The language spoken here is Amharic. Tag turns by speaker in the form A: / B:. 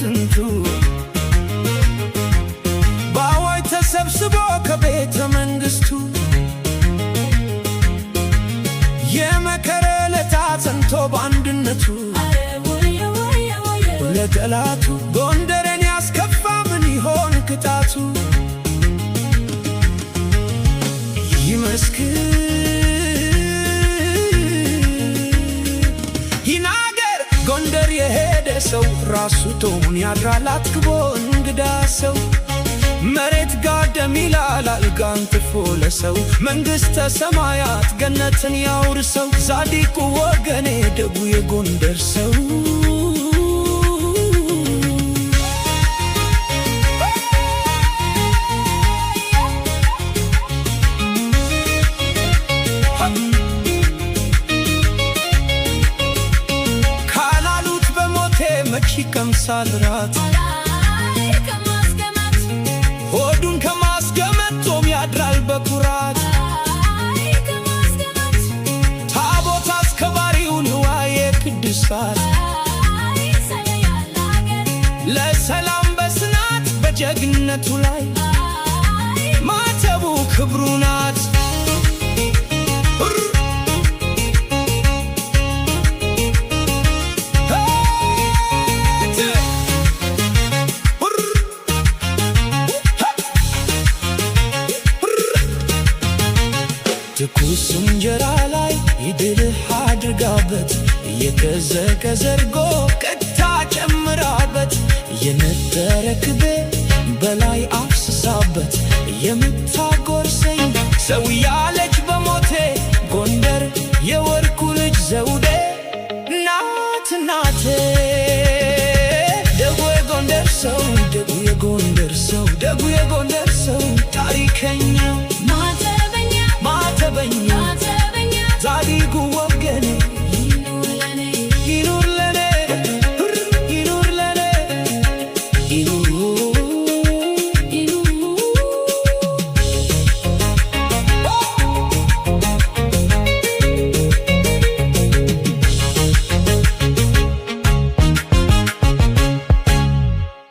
A: ከጥንቱ፣ በአዋጅ ተሰብስቦ ከቤተ መንግሥቱ፣ የመከረ ለታ ጸንቶ በአንድነቱ፣ ለጠላቱ ጎንደርን ያስከፋ ምን ይሆን ቅጣቱ? ይመስክር ይናገር ጎንደር የሄደ ሰው፣ ራሱ ጦሙን ያድራል አጥግቦ እንግዳ ሰው። መሬት ጋደም ይላል አልጋ አንጥፎ ለሰው፣ መንግሥተ ሰማያት ገነትን ያውርሰው ጻዲቁ ወገኔ ደጉ የጎንደር ሰው። ካላሉት በሞቴ መች ይቀምሳል ራት፣ ሆዱን ከማስገመት ጦም ያድራል በኩራት። ታቦት አስከባሪው ንዋየ ቅድሳት፣ ለሰላም በስናት በጀግነቱ ላይ ማተቡ ክብሩ ናት። ትኩስ እንጀራ ላይ ይድልህ አድርጋበት፣ እየተዘቀዘ እርጎ ቀጥታ ጨምራበት፣ የነጠረ ቅቤ በላይ አፍስሳበት፣ የምታጎርሰኝ ሰው ያለች በሞቴ ጎንደር የወርቁ ልጅ ዘውዴ ናት እናቴ። ደጉ የጎንደር ሰው፣ ደጉ የጎንደር ሰው፣ ደጉ የጎንደር ሰው፣ ታሪከኛው ማተበኛ ጻዲቁ ወገኔ፣ ይኑር ለኔ፣ ይኑር ለኔ፣ ይኑር።